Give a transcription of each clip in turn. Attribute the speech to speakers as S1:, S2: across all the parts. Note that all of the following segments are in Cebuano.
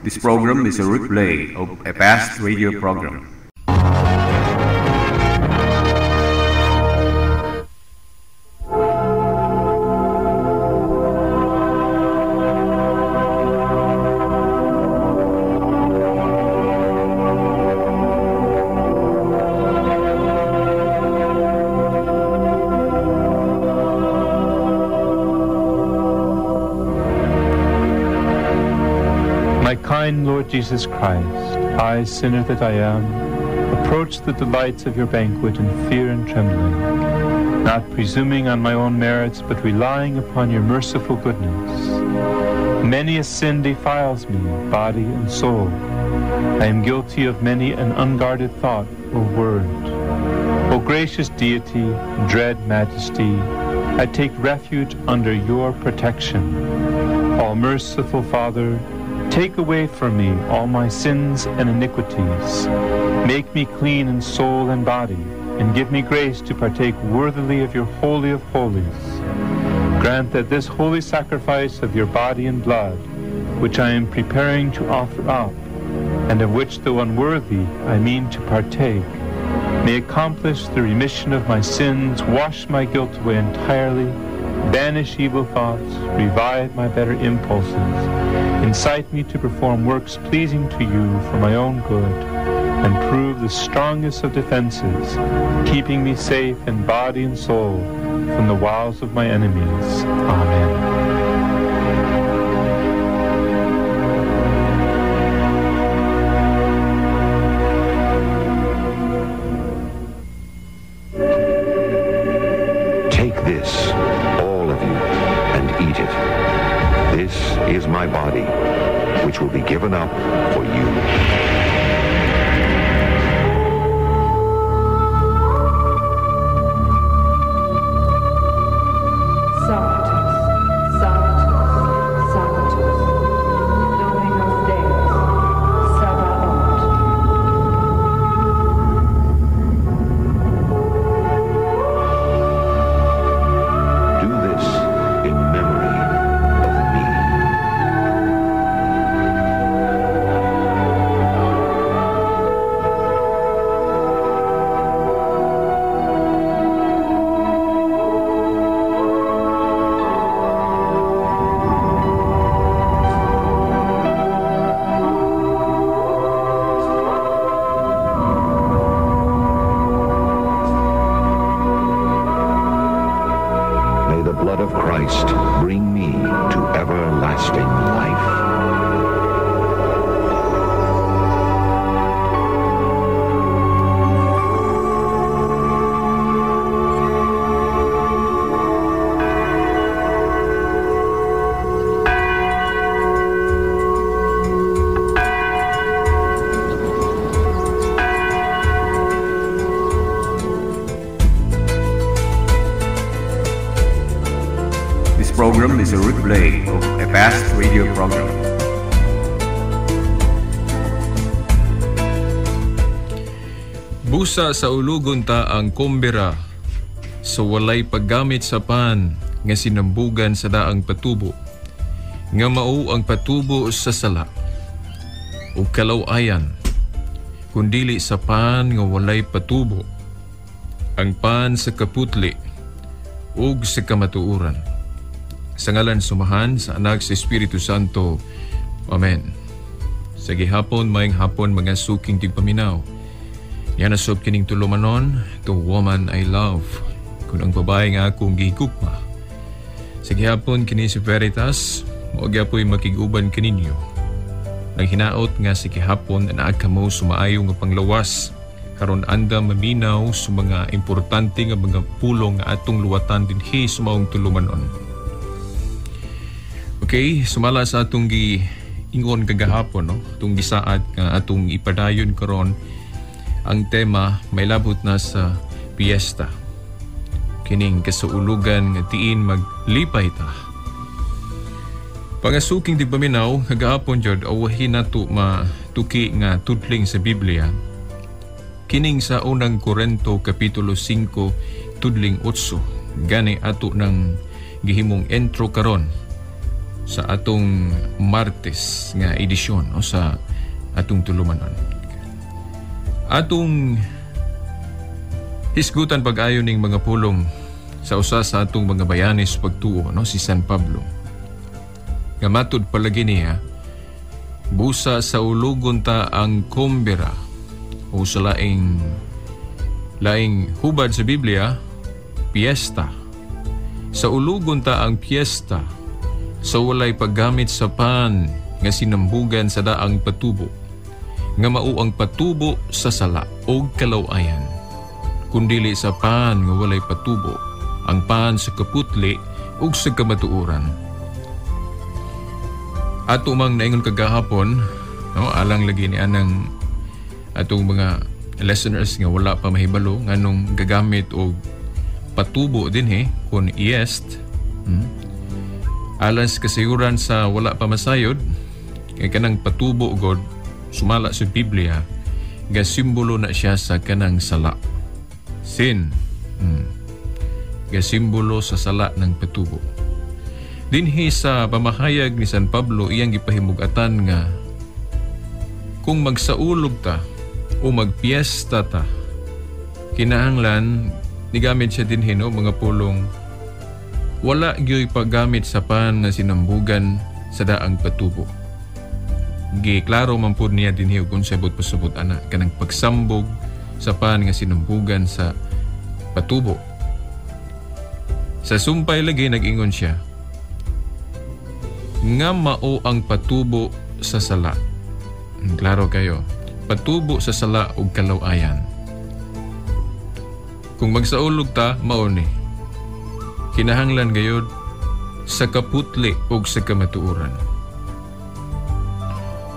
S1: This program is a replay of a past radio program.
S2: My kind Lord Jesus Christ, I, sinner that I am, approach the delights of your banquet in fear and trembling, not presuming on my own merits, but relying upon your merciful goodness. Many a sin defiles me, body and soul. I am guilty of many an unguarded thought or word. O gracious deity, dread majesty, I take refuge under your protection. All merciful Father, take away from me all my sins and iniquities. Make me clean in soul and body, and give me grace to partake worthily of your holy of holies. Grant that this holy sacrifice of your body and blood, which I am preparing to offer up, and of which though unworthy I mean to partake, may accomplish the remission of my sins, wash my guilt away entirely, banish evil thoughts, revive my better impulses, incite me to perform works pleasing to you for my own good, and prove the strongest of defenses, keeping me safe in body and soul from the wiles of my enemies. Amen.
S3: Take this, all of you, and eat it. This is my body, which will be given up for you.
S4: Sanctus, Sanctus, Sanctus, Dominus Deus, Sabaoth.
S3: Do this in memory of me. May the blood of Christ bring me to everlasting life.
S1: This program is a replay of a past radio program.
S5: Busa sa ulugon ta ang kumbira sa walay paggamit sa pan nga sinambugan sa daang patubo, nga mao ang patubo sa sala ug kalaw-ayan, kundili sa pan nga walay patubo, ang pan sa kaputli ug sa kamatuoran. Sa ngalan sumahan sa Anak sa Espiritu Santo. Amen. Sa gihapon, maayong hapon mga suking tigpaminaw. Yan asop kining tulumanon, the woman I love, kun ang babae nga akong gihigugma. Sa gihapon kini si Veritas, mao gyapoy makig-uban kaninyo. Naghinaot nga sa gihapon naa kamo sumaayo nga panglawas, karon anda maminaw sa mga importante nga mga pulong nga atong luwatan dinhi sa maong tulumanon. Okay, sumala sa atong giingon kagahapon, no? Atong gisaad nga atong ipadayon karon ang tema may labot na sa piyesta. Kining kasuulugan nga tiin maglipay ta. Pangasuking tigpaminaw kagahapon jud awahin nato matuki nga tudling sa Biblia. Kining sa unang Korento kapitulo 5 tudling 8 gani ato nang gihimong intro karon. Sa atong Martes nga edisyon, no, sa atong tulumanon. Atong hisgutan pag-ayo ning mga pulong sa usa sa atong mga bayani sa pagtuo, no, si San Pablo. Nga matud palagi niya, busa saulugon ta ang kumbira o sa laing laing hubad sa Biblia, piyesta. Saulugon ta ang piyesta sa walay paggamit sa pan nga sinambugan sa daang patubo, nga mao ang patubo sa sala o kalawayan, kundili sa pan nga walay patubo, ang pan sa kaputli ug sa kamatuoran. Ato mang naingon kagahapon, no, alang lagi ni anang atong mga listeners nga wala pa mahibalo nganong gagamit og patubo dinhi kun yeast. Alas kasiguran sa wala pa masayod kay kanang patubo god, sumala sa Biblia, ga simbolo na siya sa kanang sala, sin. Ga simbolo sa sala ng patubo. Dinhi sa pamahayag ni San Pablo, iyang gipahimugatan nga kung magsaulog ta o magpiesta ta, kinahanglan nigamit siya dinhi, no, mga pulong wala gyoy paggamit sa pan nga sinambugan sa daang patubo. Gi klaro man pud niya dinhi og unsay buot pasabot ana kanang pagsambog sa pan nga sinambugan sa patubo. Sa sumpay lagi nag-ingon siya nga mao ang patubo sa sala. Klaro kayo. Patubo sa sala ug kalawayan. Kung magsaulog ta, mao ni. Kinahanglan gayod sa kaputli ug sa kamatuoran.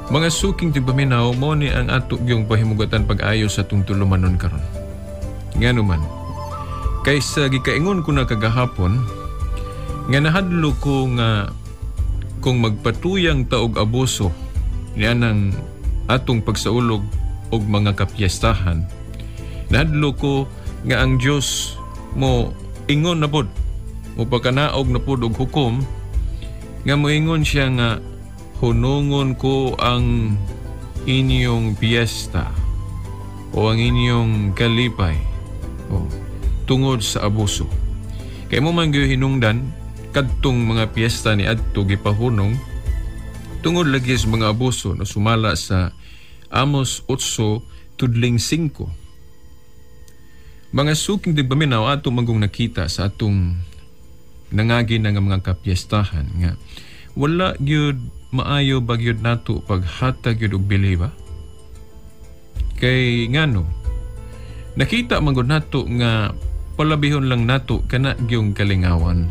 S5: Mga suking tigpaminaw, mo ni ang ato gyung pahimugatan pag-ayo sa atong tulumanon karon. Ngano man, kaysa gikaingon ko na kagahapon, nga nahadlo ko nga kung magpatuyang ta og abuso nianang atong pagsaulog og mga kapiestahan, nahadlo ko nga ang Dios mo ingon na pod, mo pagkanaog na pod og hukom, nga moingon siya nga hunungon ko ang inyong piyesta o ang inyong kalipay o tungod sa abuso. Kay mo man gyud hinungdan kadtong mga piyesta ni adto gipahunong tungod lagi sa mga abuso na sumala sa Amos 8 tudling 5. Mga suking tigpaminaw, ato manggong nakita sa atong nangagi na nga mga kapiestahan nga wala gyud maayo ba gyud nato paghatag gyud og bili ba? Kay ngano, nakita man gud nato nga palabihon lang nato kana gyung kalingawan.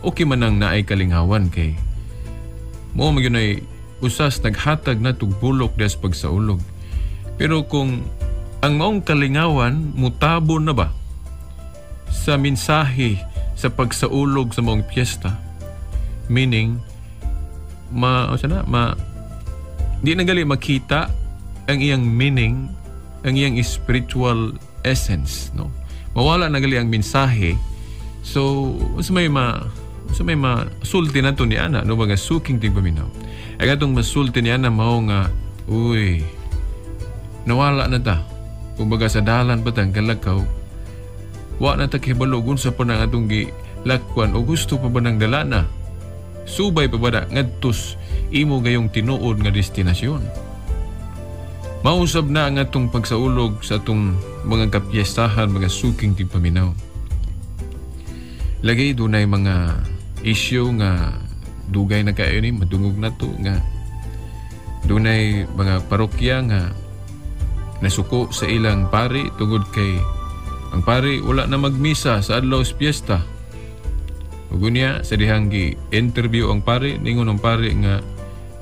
S5: Okay man ang naay kalingawan kay mo man gyud ay usas naghatag natog bulok des pagsaulog. Pero kung ang maong kalingawan mutabon na ba sa mensahe sa pagsaulog sa maong piyesta, meaning ma o na ma di na gali makita ang iyang meaning, ang iyang spiritual essence, no, mawala na gali ang mensahe. So sa may masulti nato ni ana, no, mga suking tigpaminaw? Ang atong masulti ni ana mao nga, uy, nawala na ta, kumbaga sa dalan pa tang kalakaw, wa na ta kahibalo unsa pa nang atong gilakwan o gusto pa ba nang dala na, subay pa ba na ngadtos imo gayong tinuod nga destinasyon. Mausab na ang atong pagsaulog sa atong mga kapiestahan, mga suking tigpaminaw. Lagi dunay mga issue nga dugay na kayo ni madungog na to nga dunay mga parokya nga nasuko sa ilang pari tungod kay ang pari wala na magmisa sa adlaw sa piyesta. Ug unya sa dihang gi interview ang pari, ningon ang pari nga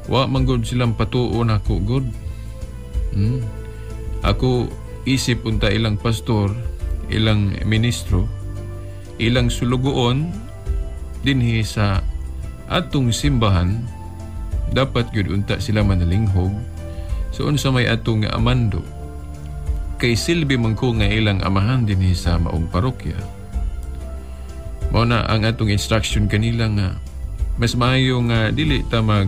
S5: wa man gud silang patuo nako gud. Ako isip unta ilang pastor, ilang ministro, ilang sulugoon dinhi sa atong simbahan, dapat gyud unta sila manalinghog so unsa may atong amando kay silbi man ko nga ilang amahan dinhi sa maong parokya. Mao na ang atong instruction kanila nga Mas maayo nga dili ta mag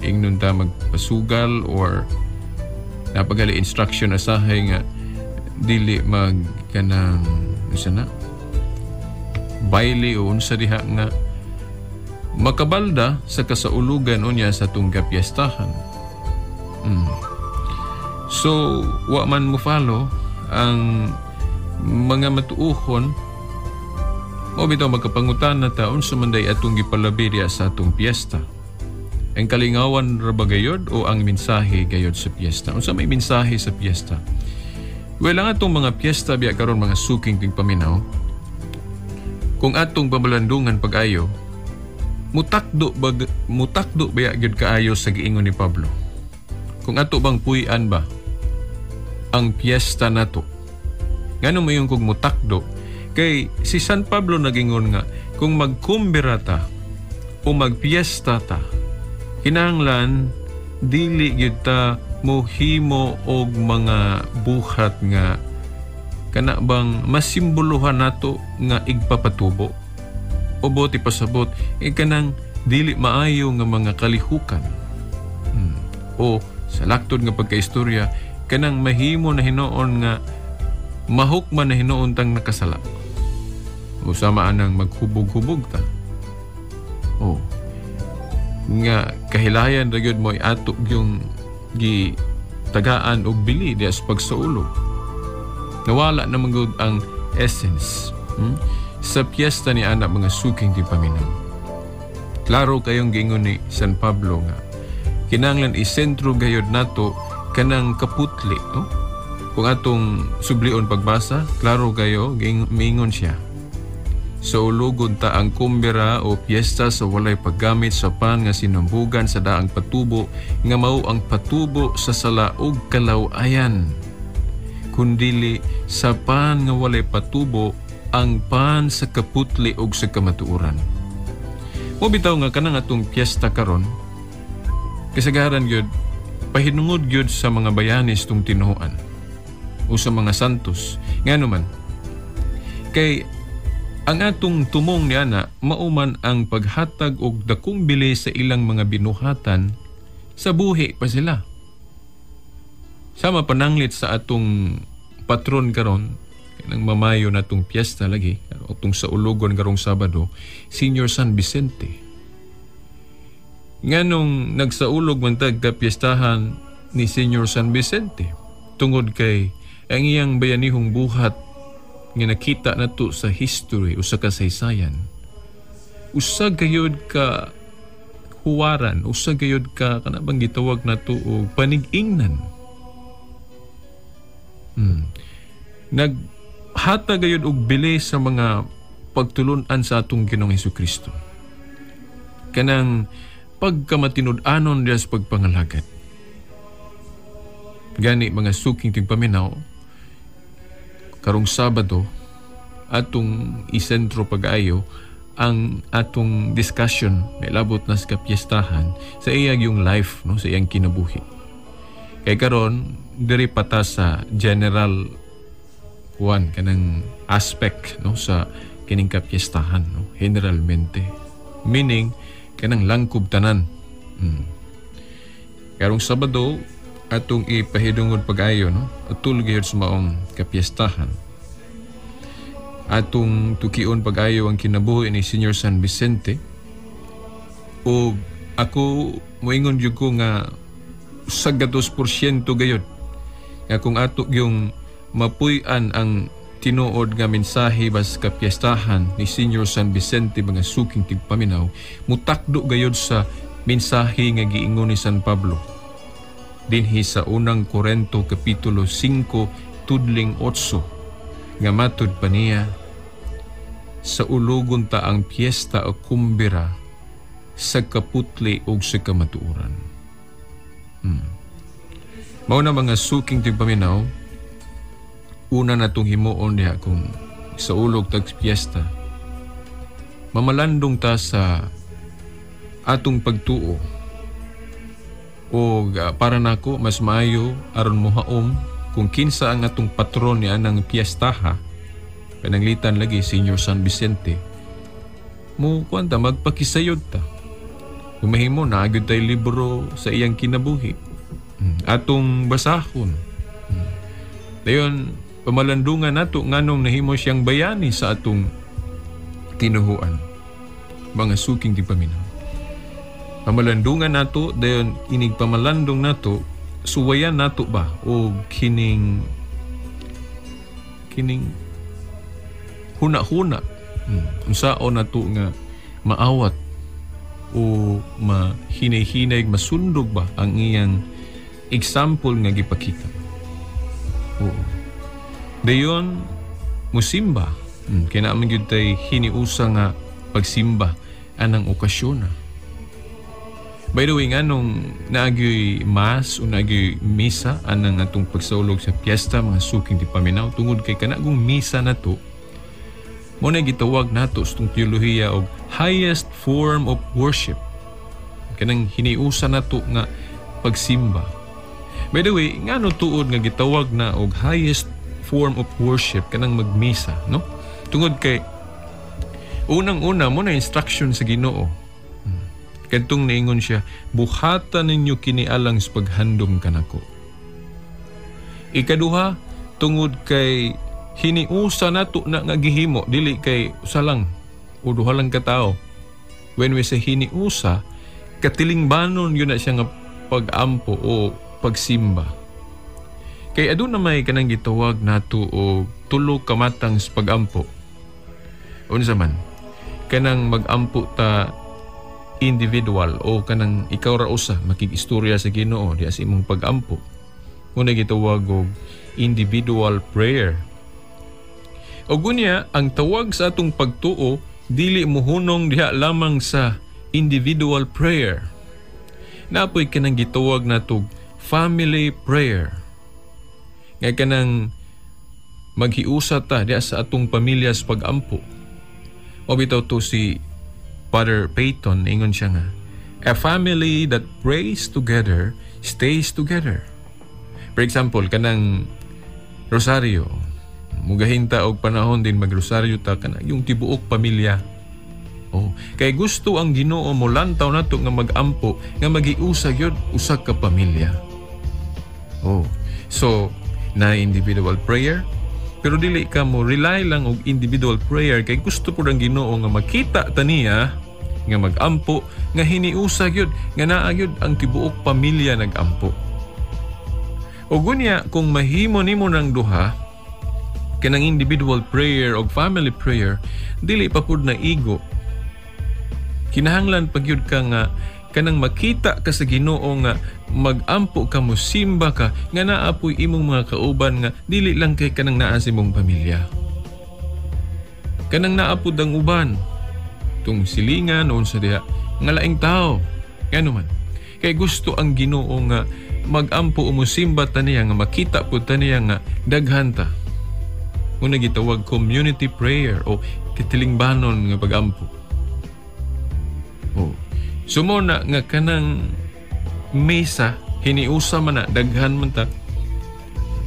S5: ingnon ta magpasugal or napagali instruction asahay nga dili mag kanang unsa na bayle o unsa diha nga makabalda sa kasaulugan unya sa atong kapiestahan. So, wa man mo follow ang mga matuuhon mo bitaw magkapangutan na ta unsa man day atong gipalabi diha sa atong piyesta. Ang kalingawan ra ba gayod o ang mensahe gayod sa piyesta? Unsa may mensahe sa piyesta? Well, ang atong mga piyesta biya karon, mga suking tingpaminaw, kung atong pamalandungan pag-ayo, mutakdo ba gyud kaayo sa giingon ni Pablo? Kung ato bang puy-an ba ang piyesta nato? Ngano mayon kung mutakdo? Kay si San Pablo nagingon nga kung magkumbira ta o magpiyesta ta, kinahanglan dili gyud ta mohimo og mga buhat nga kana bang masimboluhan nato nga igpapatubo o boti pasabot e kanang dili maayo nga mga kalihukan. O sa laktod nga pagkaistorya, kanang mahimo na hinuon nga mahukman na hinuon tang nakasala. O sama anang maghubog-hubog ta. O nga kahilayan ra gyud mo ato yung gi tagaan og bili diya sa pagsaulog. Nawala na man gud ang essence sa piyesta ni ana, mga suking tigpaminaw. Klaro kayong giingon ni San Pablo nga kinahanglan isentro gayod nato kanang kaputli, no? Kung atong sublion pagbasa, klaro kayo miingon siya. Sa ulugon ta ang kumbira o piyesta sa walay paggamit sa pan nga sinambugan sa daang patubo nga mao ang patubo sa sala ug kalaw-ayan. Kundili sa pan nga walay patubo, ang pan sa kaputli ug sa kamatuoran. Mo bitaw nga kanang atong piyesta karon, kasagaran gyud pahinungod gyud sa mga bayanis tung tinuoan o sa mga santos. Ngano man kay ang atong tumong ni ana mauman ang paghatag og dakong bili sa ilang mga binuhatan sa buhi pa sila. Sama pananglit sa atong patron karon kanang mamayo natong piyesta lagi atong sa ulugon karong Sabado, Senior San Vicente. Nganong nagsaulog man tag kapiestahan ni Senior San Vicente? Tungod kay ang iyang bayanihong buhat nga nakita nato sa history o sa kasaysayan, usa gayod ka huwaran, usa gayod ka kana bang gitawag nato og panig-ingnan. Naghatag gayod og bili sa mga pagtulun-an sa atong Ginoong Hesukristo. Kanang pagkamatinud-anon diya sa pagpangalagad. Gani mga suking tigpaminaw, karong Sabado atong isentro pag-ayo ang atong discussion may labot na sa kapiestahan sa iyang yung life, no, sa iyang kinabuhi. Kay karon diri pata sa general kuan kanang aspect, no, sa kining kapiestahan, no, generalmente, meaning kanang langkob tanan. Karong Sabado atong ipahidungod pag-ayo, no, atul gayud sa maong kapiestahan. Atong tukion pag-ayo ang kinabuhi ni Senior San Vicente. O ako moingon jud ko nga 100% gayud nga kung ato yung mapuy-an ang tinuod nga mensahe bas kapiestahan ni Senior San Vicente, mga suking tigpaminaw, mutakdo gayud sa mensahe nga giingon ni San Pablo dinhi sa unang Korento kapitulo 5 tudling 8 nga matud pa niya, sa ulugon ta ang piyesta o kumbira sa kaputli ug sa kamatuoran. Mao na mga suking tigpaminaw, una na itong himuon diha kung sa ulog tag piyesta, mamalandong ta sa atong pagtuo. O para nako mas maayo aron mohaom kung kinsa ang atong patron ni anang piyestaha, pananglitan lagi Senior San Vicente. Mo kuan ta, magpakisayod ta. Kung mahimo, naa gyud tay libro sa iyang kinabuhi. Atong basahon. Dayon, pamalandungan nato nganong nahimo siyang bayani sa atong tinuhuan. Mga suking tigpaminaw. Pamalandungan nato, dayon inig pamalandong nato, suwayan nato ba o kining kining huna-huna. Unsaon nato nga maawat o mahinay-hinay, masundog ba ang iyang example nga gipakita. Oo. Dayon musimba. Kaya naman gyud tay hiniusa nga pagsimba anang okasyon na. By the way, nganong naagyoy mass o naagyoy misa anang atong pagsaulog sa piyesta, mga suking tigpaminaw, tungod kay kanagong misa na to, mo na gitawag nato sa itong teolohiya og highest form of worship. Kanang hiniusa nato nga pagsimba. By the way, ngano tuod nga gitawag na og highest form of worship kanang magmisa, no? Tungod kay unang-una mo na instruction sa Ginoo. Kadtong niingon siya, "Buhatan ninyo kini alang sa paghandom kanako." Ikaduha, tungod kay hiniusa nato na nga gihimo, dili kay usa lang o duha lang ka tawo. When we say hiniusa, katilingbanon yun na siya nga pag-ampo o pagsimba. Kay aduna may kanang gitawag nato o tulo ka matang sa pag-ampo. Unsa man? Kanang mag-ampo ta individual o kanang ikaw ra usa makig-istorya sa Ginoo diha sa imong pag-ampo. Una gitawag og individual prayer. O gunya, ang tawag sa atong pagtuo dili muhunong diha lamang sa individual prayer. Napoy kanang gitawag natog family prayer. Nga kanang maghiusa ta diha sa atong pamilya sa pag-ampo. O bitaw to si Father Peyton, ingon siya nga, "A family that prays together stays together." For example, kanang rosaryo, mugahinta og panahon din magrosaryo ta kana yung tibuok pamilya. Oh, kay gusto ang Ginoo mo lantaw nato nga mag-ampo nga magiusa gyud usa ka pamilya. Oh. So, na individual prayer, pero dili ka mo rely lang og individual prayer kay gusto pud ang Ginoo nga makita ta niya nga mag-ampo nga hiniusa gyud nga naa gyud ang tibuok pamilya nag-ampo. O gunya, kung mahimo nimo ng duha kanang individual prayer og family prayer, dili pa pud na igo. Kinahanglan pa gyud ka nga kanang makita ka sa Ginoo nga mag-ampo ka, mosimba ka nga naa poy imong mga kauban nga dili lang kay kanang naa sa imong pamilya. Kanang naa pud ang uban tung silingan o sa diha nga laing tao. Ngano man? Kay gusto ang Ginoo nga mag-ampo o mosimba ta niya nga makita pud ta niya nga daghan ta. Una gitawag community prayer o kitilingbanon nga pag-ampo. Oh. Sumo na nga kanang mesa hiniusa man na daghan man ta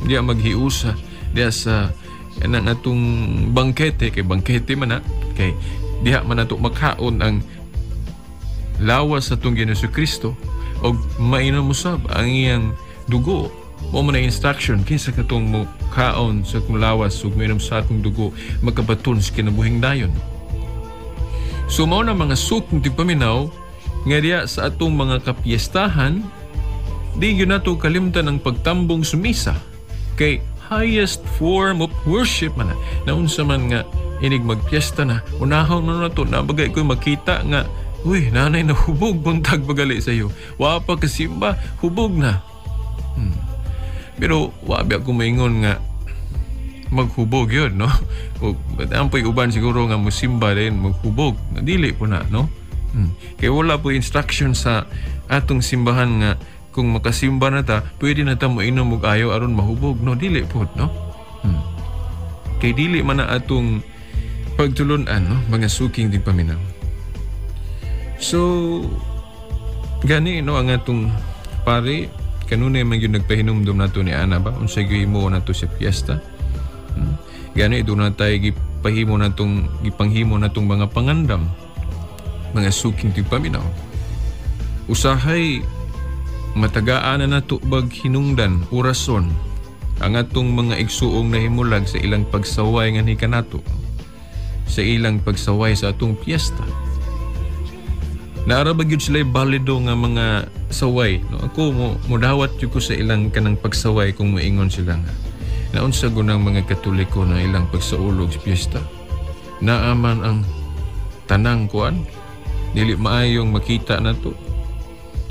S5: diya maghiusa diya sa kanang atong bangkete, kay bangkete man na, kay diha man nato makaon ang lawas sa atong Ginoo Kristo og mainom usab ang iyang dugo. Mo man na instruction, kinsa katong mo kaon sa akong lawas ug mainom sa akong dugo makabaton sa kinabuhing dayon. So mao na, mga suking tigpaminaw, nga diya sa atong mga kapiestahan, di gyud nato kalimtan ang pagtambong sa misa kay highest form of worship man na. Naunsa man nga inig magpiesta na, unahon man nato na bagay ko makita nga, "Uy, nanay na hubog, buntag bagali sa iyo. Wa pa kasimba, hubog na." Pero wa ba ko maingon nga maghubog yun, no? O ang po'y uban siguro nga musimba din maghubog. Dili po na, no? Kay wala po instruction sa atong simbahan nga kung makasimba na ta, pwede na ta mo inom og ayo aron mahubog, no? Dili po, no? Kay dili man na atong pagtulunan, no? Mga suking tigpaminaw. So, gani, no, ang atong pare, kanunay man yun nagpahinumdum nato ni ana ba, unsay gihimo nato sa piyesta. Gani, doon na tayo gipahimo natong, gipanghimo natong mga pangandam. Mga suking tigpaminaw. Usahay matagaan na nato bag hinungdan o rason ang atong mga igsuong nahimulag sa ilang pagsaway nga ni kanato, sa ilang pagsaway sa atong piyesta. Naara ba gyud sila balido nga mga saway, no? Ako mo modawat jud ko sa ilang kanang pagsaway kung moingon sila nga naunsa gunang mga Katoliko na ilang pagsaulog sa piyesta. Naaman ang tanang kuan, dili maayong makita na to.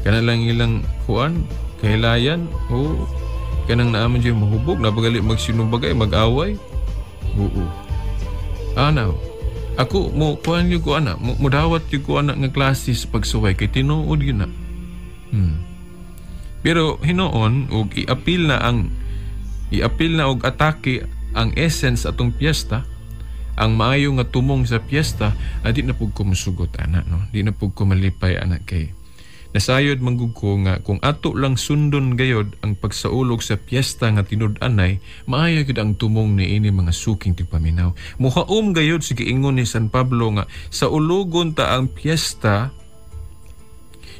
S5: Kana lang ilang kuan, kahilayan, o kanang naaman dyan mahubog, napagali magsinubagay, mag-away. Oo. Ana, ako mo kuan gyud ko ana, mo mudawat gyud ko ana nga klase sa pagsuway kay tinuod gyud na. Pero hinuon og iapil na og atake ang essence atong piyesta, ang maayo nga tumong sa piyesta, adi na pud ko musugot ana, no. Di na pud ko malipay ana kay nasayod man gud ko nga kung ato lang sundon gayod ang pagsaulog sa piyesta nga tinud-anay, maayo gyud ang tumong niini, mga suking tigpaminaw. Muhaom gayod sa giingon ni San Pablo nga saulugon ta ang piyesta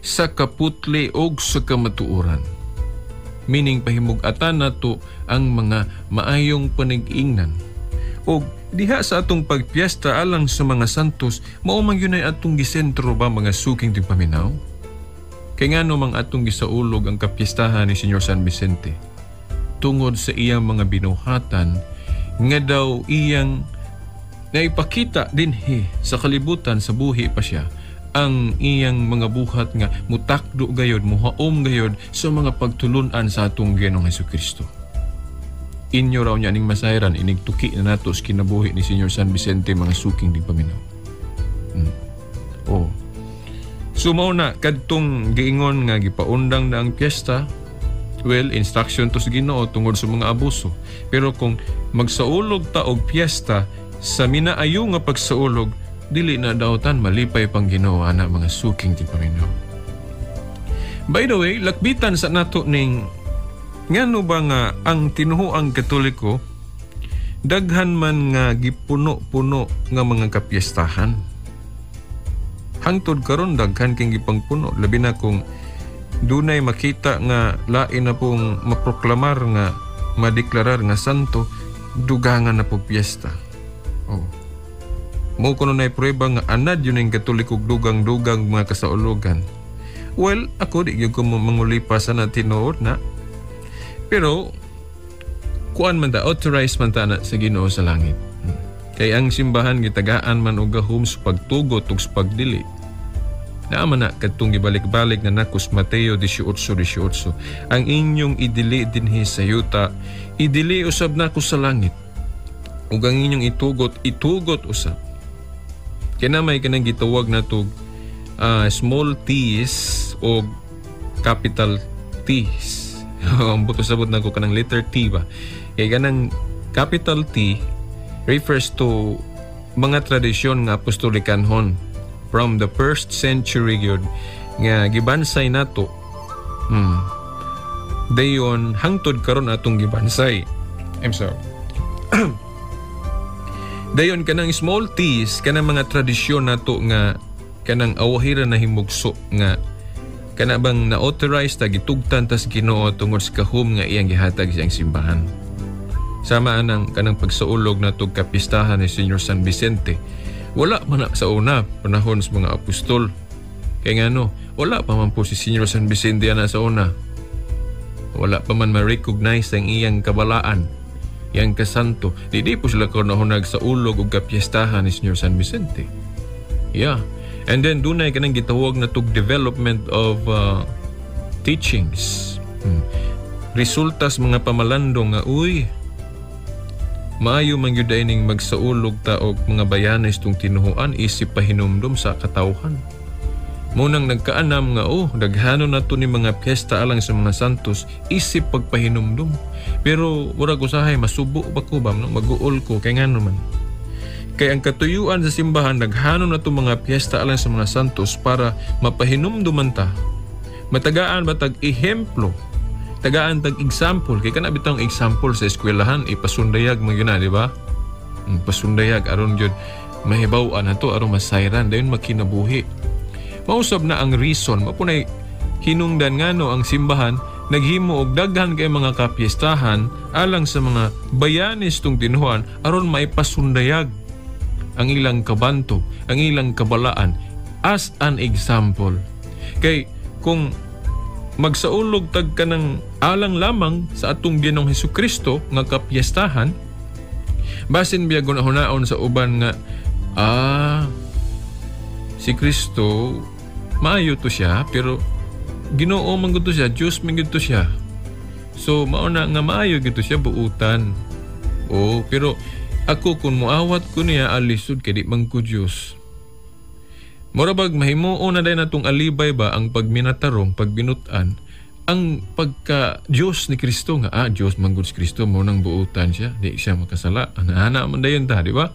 S5: sa kaputli og sa kamatuoran. Meaning pahimug-atan nato ang mga maayong panigingnan. Og diha sa atong pagpiesta alang sa mga santos, mao man gyud ay atong gisentro ba, mga suking tigpaminaw? Kay ngano mang atong gisaulog ang kapiestahan ni Senyor San Vicente? Tungod sa iyang mga binuhatan nga daw iyang naipakita dinhi sa kalibutan sa buhi pa siya ang iyang mga buhat nga mutakdo gayod, muhaom gayod sa mga pagtulunan sa atong Ginoong Hesukristo. Inyo raw niya ning masayran, inig tuki na nato sa kinabuhi ni Senyor San Vicente, mga suking tigpaminaw. Oh. So mao na kadtong giingon nga gipaundang na ang piyesta, well, instruction to sa Ginoo tungod sa mga abuso. Pero kung magsaulog ta og piyesta sa minaayo nga pagsaulog, dili na dautan malipay pang Ginoo ana, mga suking tigpaminaw. By the way, lakbitan sa nato ning ngano ba nga ang tinuoang Katoliko daghan man nga gipuno-puno nga mga kapiestahan. Hangtod karon daghan king gipangpuno, labi na kung dunay makita nga lain na pong maproklamar nga madeklarar nga santo, dugangan na po piyesta. Oh. Mo kuno nay prueba nga anad yun ang Katoliko dugang-dugang mga kasaulugan. Well, ako di gyud ko mangulipa sa na tinuod na. Pero kuan man ta, authorized man ta na sa Ginoo sa langit. Kay ang simbahan gitagaan man og gahom sa pagtugot ug sa pagdili. Naa man na kadtong gibalik-balik na nakos Mateo 18:18. Ang inyong idili dinhi sa yuta, idili usab nako sa langit. Ug ang inyong itugot, itugot usab. Kaya na may kanang gitawag na tog small t's o capital T's. Ang buto sabot na ko kanang letter T ba. Kaya kanang capital T refers to mga tradisyon nga apostolikanhon from the first century gyud nga gibansay nato. Dayon hangtod karon atong gibansay. I'm sorry. Dayon kanang small t's, kanang mga tradisyon nato nga kanang awahira na himugso nga kana bang na-authorize ta, gitugtan tas Ginoo tungod sa kahum nga iyang gihatag siyang simbahan. Sama anang kanang pagsaulog nato kapistahan ni Senyor San Vicente. Wala man na sa una panahon sa mga apostol. Kay ngano, wala pa man po si Senyor San Vicente ana sa una. Wala pa man ma-recognize ang iyang kabalaan, iyang kasanto. Di po sila kahunag sa ulog og kapiestahan ni Senyor San Vicente. Yeah. And then dunay kanang gitawag na tug development of teachings. Resulta sa mga pamalandong nga uy, maayo man gyud ning magsaulog ta og mga bayanes tung tinuhuan isip pahinumdom sa katawhan. Munang nagkaanam nga oh, daghano na to ni mga piyesta alang sa mga santos isip pagpahinumdom. Pero murag usahay masubo ba ko ba no? Maguol ko kay ngano man. Kay ang katuyuan sa simbahan daghano na to mga piyesta alang sa mga santos para mapahinumduman ta. Matagaan ba tag ehemplo? Tagaan tag example kay kana bitang example sa eskwelahan ipasundayag man gyud na, di ba? Pasundayag aron gyud mahibaw-an nato aron masayran dayon makinabuhi. Mausab na ang reason, mao punay hinungdan ngano ang simbahan naghimo og daghan kay mga kapiestahan alang sa mga bayanis tung tinuhan aron maipasundayag ang ilang kabantog, ang ilang kabalaan as an example. Kay kung magsaulog tag kanang alang lamang sa atong Ginoong Hesukristo nga kapiestahan, basin biya gunahunaon sa uban nga si Kristo maayo to siya, pero Ginoo man gud to siya, Dios man gud to siya. So mao na nga maayo gid to siya buutan. Oh, pero ako kung muawat ko niya alisod kay di man ko Dios. Mura bag mahimuon na dayon natong alibay ba ang pagminatarong, pagbinut-an, ang pagka Dios ni Kristo nga Dios man gud si Kristo, mao nang buutan siya, di siya makasala. Ana man dayon ta, di ba?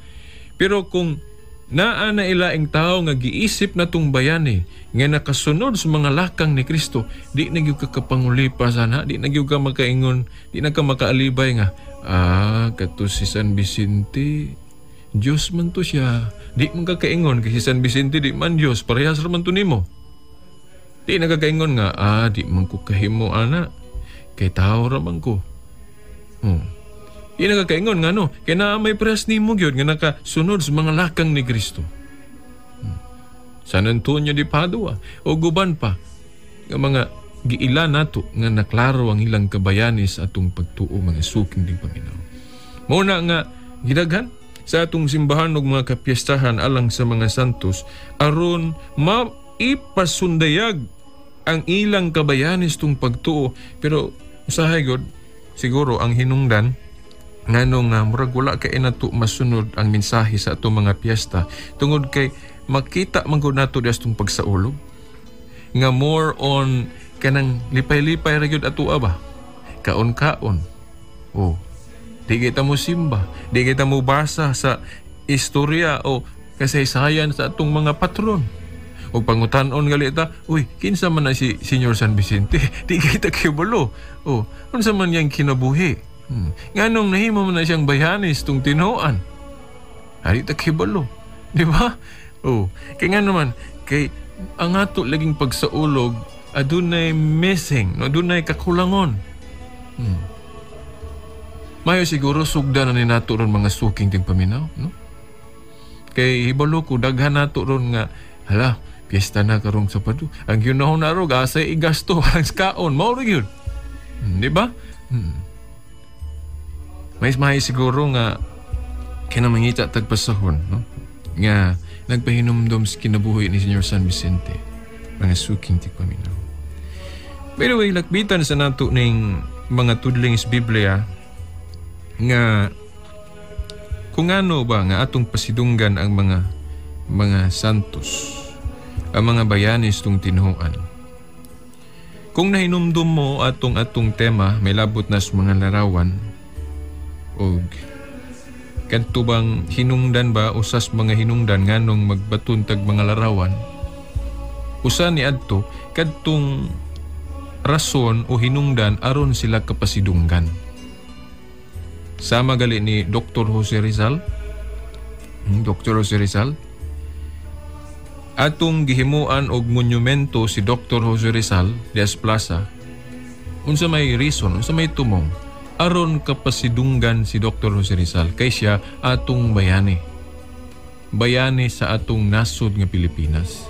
S5: Pero kung naa na ilaing tao nga giisip na tong bayani nga nakasunod sa mga lakang ni Kristo, di na gyud ka kapangulipas ana, di na gyud ka makaingon, di na ka makaalibay nga kato si San Vicente Dios man to siya. Di man ka kaingon kay si San Vicente di man Dios, parehas ra man to nimo. Di na ka kaingon nga di man ko kahimo ana kay tao ra man ko. Di na ka kaingon nga no, kay naa may parehas nimo gyud nga nakasunod sa mga lakang ni Kristo. San Antonio de Padua o guban pa nga mga giila nato nga naklaro ang ilang kabayani sa atong pagtuo, mga suking ding paminaw. Mao na nga gidaghan sa atong simbahan og mga kapiestahan alang sa mga santos aron maipasundayag ang ilang kabayani sa atong pagtuo. Pero usahay gud siguro ang hinungdan nganong nga murag wala kay nato masunod ang mensahe sa atong mga piyesta tungod kay makita man gud nato diha sa atong pagsaulog nga more on kanang lipay-lipay ra gyud atoa ba, kaon-kaon. Oh, di kita mo simba, di kita mo basa sa istorya o kasaysayan sa atong mga patron. O pangutan-on gali ta, uy, kinsa man na si Senyor San Vicente? Di kita kibalo. O, unsa man niyang kinabuhi? Nganong nahimo man na siyang bayanis tung tinuan? Ari ta kibalo. Di ba? O, kay nga naman, kay ang ato laging pagsaulog, adunay missing, no, adunay kakulangon. Mayo siguro sugda na ni nato ron mga suking ting paminaw, no? Kay hibalo ko daghan nato ron nga hala, piyesta na karong Sabado. Ang gyunahon na ro asay igasto ang kaon, mao ra gyud. Di ba? Mais mahay siguro nga kinamangita tagpasahon, no? Nga nagpahinumdom sa kinabuhi ni Senyor San Vicente, mga suking ting paminaw. By the way, lakbitan sa nato ning mga tudling sa Biblia nga kung ano ba nga atong pasidunggan ang mga santos, ang mga bayanis tung tinuan. Kung nahinumdum mo atong tema, may labot na sa mga larawan og kadto bang hinungdan ba usas mga hinungdan nganong magbaton tag mga larawan, usa ni adto kadtong rason o hinungdan aron sila kapasidunggan. Sama gali ni Dr. Jose Rizal. Dr. Jose Rizal. Atong gihimuan og monumento si Dr. Jose Rizal dias Plaza. Unsa may reason, unsa may tumong aron kapasidunggan si Dr. Jose Rizal kay siya atong bayani. Bayani sa atong nasod nga Pilipinas.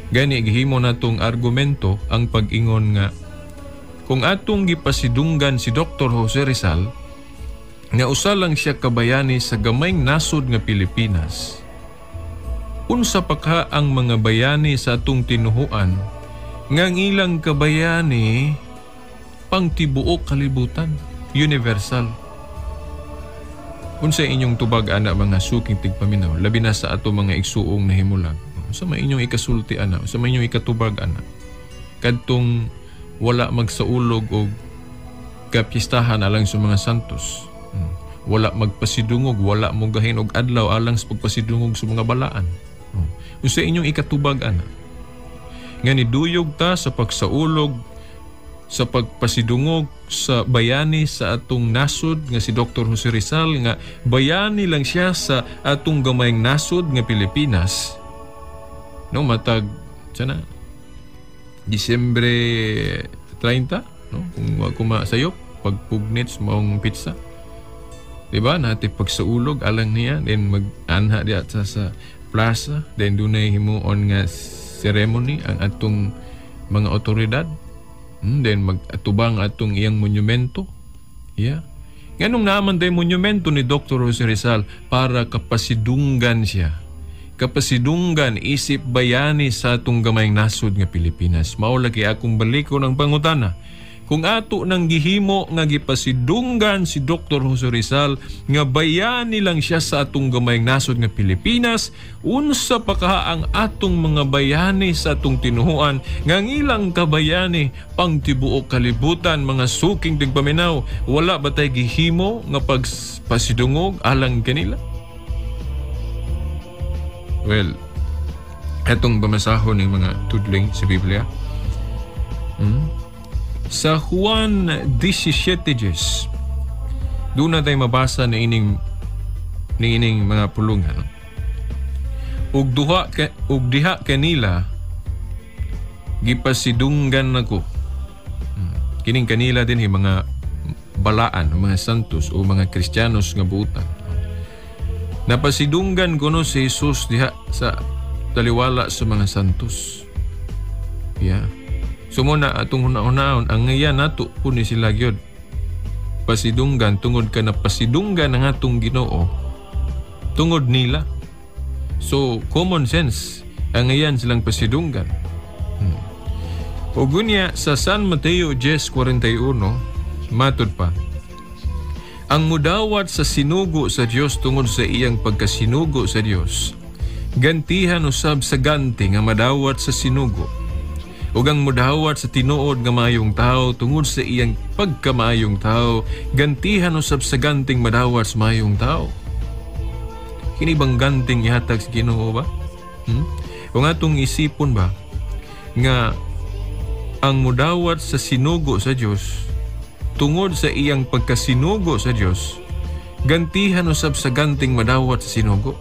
S5: Gani gihimo natong argumento ang pag-ingon nga kung atong gipasidunggan si Dr. Jose Rizal nga usa lang siya kabayani sa gamayng nasod nga Pilipinas, unsa pa ka ang mga bayani sa atong tinuhuan nga ang ilang kabayani pangtibuok kalibutan, universal. Unsa inyong tubag ana mga suking tigpaminaw, labi na sa ato mga igsuong nahimulag? Unsa may inyong ikasulti ana, unsa may inyong ikatubag ana kadtong wala magsaulog og kapiestahan alang sa mga santos, wala magpasidungog, wala mogahin og adlaw alang sa pagpasidungog sa mga balaan? Unsa inyong ikatubag ana nga niduyog ta sa pagsaulog, sa pagpasidungog sa bayani sa atong nasod nga si Dr. Jose Rizal, nga bayani lang siya sa atong gamayng nasod nga Pilipinas, no, matag Sana Disyembre 30, no? Kung wa ko masayop, pagpugnit sa maong pizza. Diba? Nati pagsaulog alang niya, then mag-anha diya sa plaza, then dunay himuon nga ceremony ang atong mga otoridad. Then mag-atubang atong iyang monumento. Yeah. Nganong naaman tayo monumento ni Dr. Jose Rizal para kapasidunggan siya. Kapasidunggan isip bayani sa atong gamayng nasod nga Pilipinas. Mao lagi akong balikon ang pangutana. Kung ato nang gihimo nga gipasidunggan si Dr. Jose Rizal nga bayani lang siya sa atong gamayng nasod nga Pilipinas, unsa pa kaha ang atong mga bayani sa atong tinuhuan nga ang ilang kabayani pang tibuok kalibutan, mga suking tigpaminaw, wala ba tay gihimo nga pagpasidungog alang kanila? Well, etong bamasahon ng mga tudling sa Biblia. Sa Juan 17:10, doon na tayo mabasa na ining mga pulungan. Ug diha kanila gipasidunggan nako. Kining kanila din yung mga balaan, mga santos o mga Kristiyanos nga buutan. Napasidunggan kuno si Jesus diha sa taliwala sa mga santos. Yeah. So muna atong huna-hunaon ang ngayan nato po ni sila gyud pasidunggan tungod ka napasidunggan ang atong Ginoo tungod nila. So common sense ang ngayan silang pasidunggan. Ug unya sa San Mateo 10:41 matud pa, ang mudawat sa sinugo sa Dios tungod sa iyang pagkasinugo sa Dios, gantihan usab sa ganti nga madawat sa sinugo. Ug ang mudawat sa tinuod nga maayong tawo tungod sa iyang pagkamaayong tawo, gantihan usab sa ganting madawat sa maayong tawo. Kini bang ganting ihatag sa Ginoo ba? Kung atong isipon ba nga ang mudawat sa sinugo sa Dios tungod sa iyang pagkasinugo sa Dios, gantihan usab sa ganting madawat sa sinugo.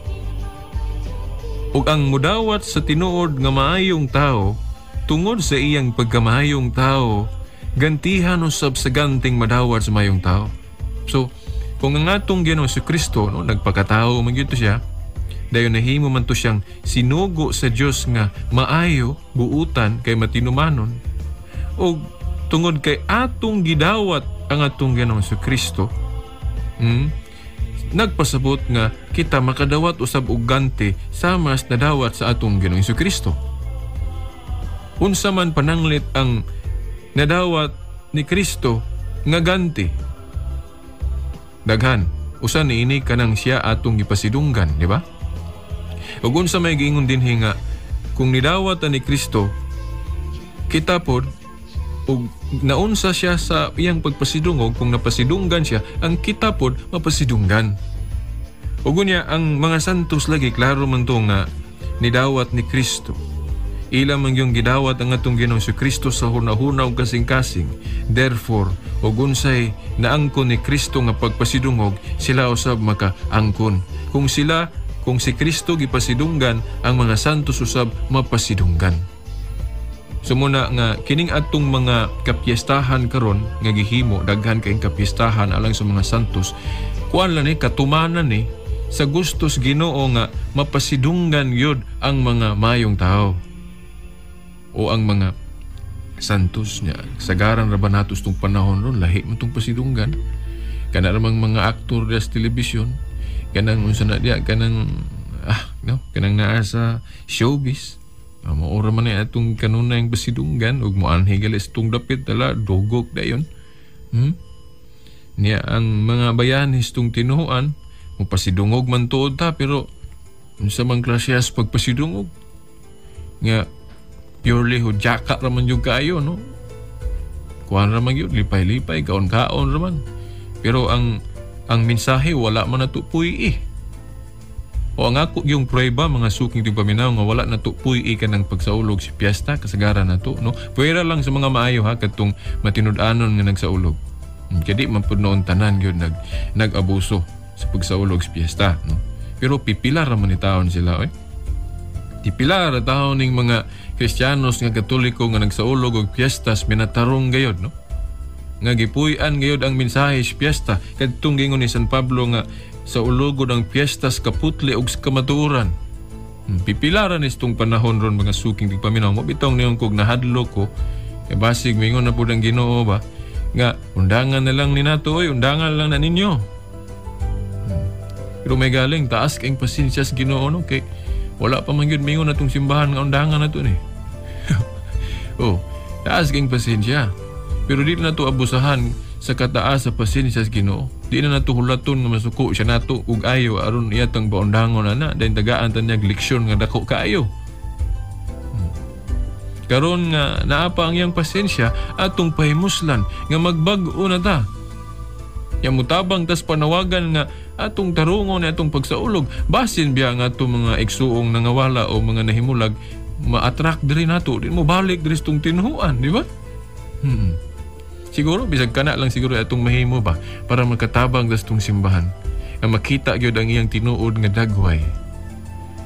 S5: Ug ang mudawat sa tinuod nga maayong tawo tungod sa iyang pagkamayong tao, gantihan usab sa ganting madawat sa mayong tao. So, kung ang atong Ginoong si Kristo, no, nagpakatao man gyud to siya, dayon nahimo man to siyang sinugo sa Dios nga maayo, buutan kay matinumanon, ug tungod kay atong gidawat ang atong Ginoong si Kristo, nagpasabot nga kita makadawat usab og ganti sama sa nadawat sa atong Ginoong Kristo. Unsa man pananglit ang nadawat ni Kristo nga ganti? Daghan, usa niini kanang siya atong gipasidunggan, di ba? Ug unsa may giingon dinhi nga kung nidawat ni Kristo kita pod ug naunsa siya sa iyang pagpasidungog, kung napasidunggan siya, ang kita pod mapasidunggan. Ug unya ang mga santos lagi klaro man to nga nidawat ni Kristo. Ila man yung gidawat ang atong Ginoong si Kristo sa hunahuna ug kasing-kasing. Therefore, ug unsay naangkon ni Kristo nga pagpasidungog, sila usab makaangkon. Kung si Kristo gipasidunggan, ang mga santos usab mapasidunggan. So muna nga kining atong mga kapiestahan karon nga gihimo, daghan kayong kapiestahan alang sa mga santos, kuan lang ni katumanan ni sa gustos Ginoo nga mapasidunggan gyud ang mga mayong tao o ang mga santos niya. Sagaran ra ba nato tong panahon ron, lahi man tong pasidunggan. Kana ramang mga aktor sa telebisyon, kanang unsa na diya, kanang kanang naa sa showbiz. Maura man ni atong kanunay ang pasidunggan ug moanhi gali sa tong dapit tala dugok dayon. Niya ang mga bayanis tong tinuoan, mopasidungog man tuod ta, pero unsa man klase as pagpasidungog nga purely hudyaka raman yung kaayo, no? Kuhan raman yun, lipay-lipay, kaon-kaon raman. Pero ang mensahe, wala man natupuy eh. O ang ako yung prueba, mga suking tigpaminaw, nga wala natupuy eh ka ng pagsaulog si piyesta, kasagaran na to, no? Pwera lang sa mga maayo ha, katong matinud-anon nga nagsaulog. Kaya di man po noon tanan yun, nag-abuso sa pagsaulog si piyesta, no? Pero pipila raman ni taon sila, eh. Ipila ra taon ning mga Kristiyanos nga Katoliko nga nagsaulog og piyestas minatarong gayod, no? Nga gipuy-an gayod ang mensahe sa piyesta kadtong giingon ni San Pablo nga sa ulogod ang piyestas kaputli og kamatuoran. Pipila ra ni itong panahon ron, mga suking tigpaminaw mo bitong niyong kog nahadlo ko e basig mingon na pud ang Ginoo ba nga undangan na lang ni nato, oy, undangan lang na ninyo. Pero may galing taas kayong pasensya sa Ginoo, no, kay wala pa man gyud mingon atong simbahan nga undangan na to ni. Oh, taas kayong pasensya. Pero di na to abusahan sa kataas sa pasensya sa Ginoo. Di na nato hulaton nga masuko siya nato ug ayo aron iyatang baundangon ana dahil tagaan ta niya leksyon nga dako kaayo. Karon nga naa pa ang iyang pasensya, atong pahimuslan nga magbag-o na ta. Ya mutabang tas panawagan nga atong tarungon ni atong pagsaulog, basin biya nga atong mga igsuong nangawala o mga nahimulag ma-attract diri nato, di mo balik diri sa tong tinuhuan, di ba? Siguro bisag kana lang siguro atong mahimo ba para makatabang tas tong simbahan nga makita gyud ang iyang tinuod nga dagway.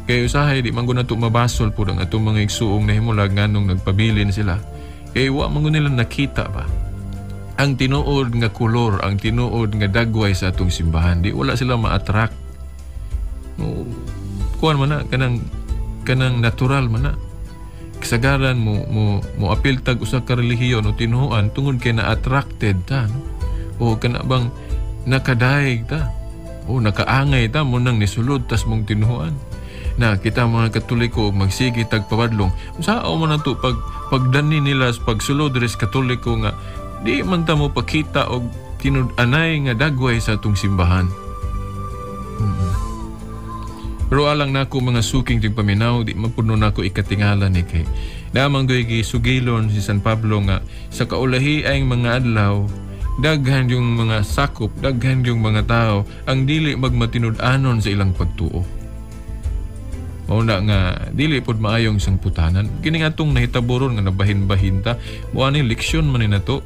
S5: Kay usahay di man gud nato mabasol pud ang atong mga igsuong nahimulag nganong nagpabilin sila. Kay wa man gud nila nakita ba ang tinuod nga kolor, ang tinuod nga dagway sa atong simbahan. Di wala sila ma-attract. No, kuan man na kanang natural man na. Kasagaran mo mo mo apil tag usa ka relihiyon o tinuoan tungod kay na-attracted ta, no? O kana bang nakadaig ta o nakaangay ta mo nang nisulod tas mong tinuoan. Na kita mga Katoliko magsige tag pabadlong, unsaon man nato pag pagdani nila sa pagsulod res Katoliko nga di man ta mo pakita og tinud-anay nga dagway sa atong simbahan. Pero alang nako, mga suking tigpaminaw, di man puno nako ikatingala ni kay namang goy gisugilon si San Pablo nga sa kaulahi ay mga adlaw daghan yung mga sakop, daghan yung mga tao ang dili magmatinud-anon sa ilang pagtuo. Mao na nga dili pod maayong sangputanan. Kini nga atong nahitabo ron nga nabahin-bahin ta, mo ani leksyon man ni nato.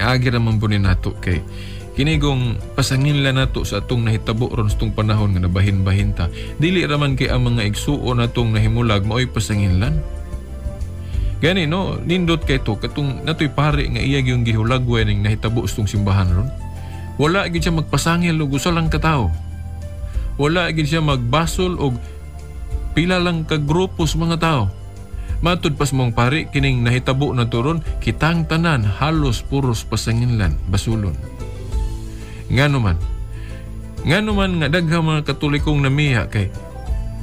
S5: Agi ra man po ni nato kay kinigong pasanginla nato sa atong nahitabo ron sa atong panahon nga nabahin-bahin ta. Dili ra man kay ang mga igsuon natong nahimulag maoy pasanginlan. Gani no, nindot kay to katong natoy pare nga iya gyung gihulagway ning nahitabo sa atong simbahan ron. Wala gyud siya magpasangil og usa lang ka tawo. Wala gyud siya magbasol og pila lang ka grupo sa mga tao. Matud pas mong pare kining nahitabo na turon kitang tanan halos puros pasanginlan basulon. Ngano man nga daghang mga Katolikong namiha kay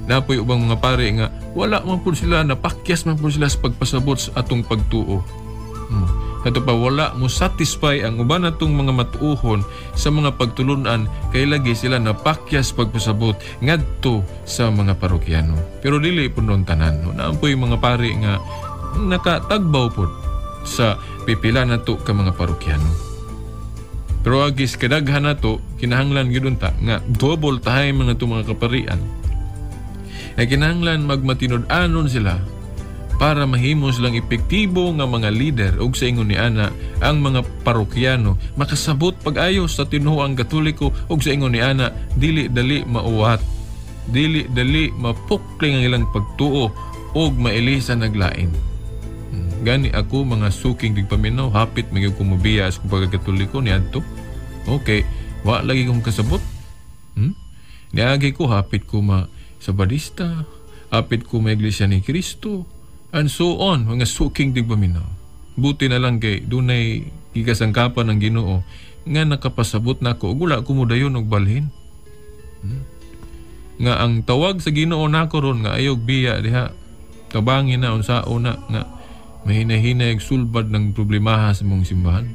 S5: napoy ubang mga pare nga wala man pud sila napakyas man pud sila sa pagpasabot sa atong pagtuo. Kato pa wala mo satisfy ang uban natong mga matuohon sa mga pagtulunan kay lagi sila napakyas pagpasabot ngadto sa mga parokyano. Pero dili pud nun tanan, no? Naampoy mga pare nga nakatagbaw pud sa pipila nato ka mga parokyano. Pero agis kadaghan nato kinahanglan gyud unta nga double time mga to mga kaparian. Ay kinahanglan magmatinud-anon sila para mahimo silang epektibo nga mga lider ug sa ingon ni ana ang mga parokyano makasabot pag-ayo sa tinuoang Katoliko ug sa ingon ni ana dili dali mauwat, dili dali mapukling ang ilang pagtuo ug mailisan naglain. Gani ako, mga suking tigpaminaw, hapit magyud ko mobiya sa kong pagkakatoliko niadto. Okay, wa lagi kong kasabot. Niagi ko hapit ko ma sa Badista, hapit ko ma Iglesia ni Cristo, and so on, mga suking tigpaminaw. Buti na lang kay dunay gikasangkapan ng Ginoo nga nakapasabot nako ug wala ko modayon og balhin. Nga ang tawag sa Ginoo nako ron nga ayog biya diha, tabangin na unsao na nga mahinahinay sulbad ng problemaha sa mong simbahan.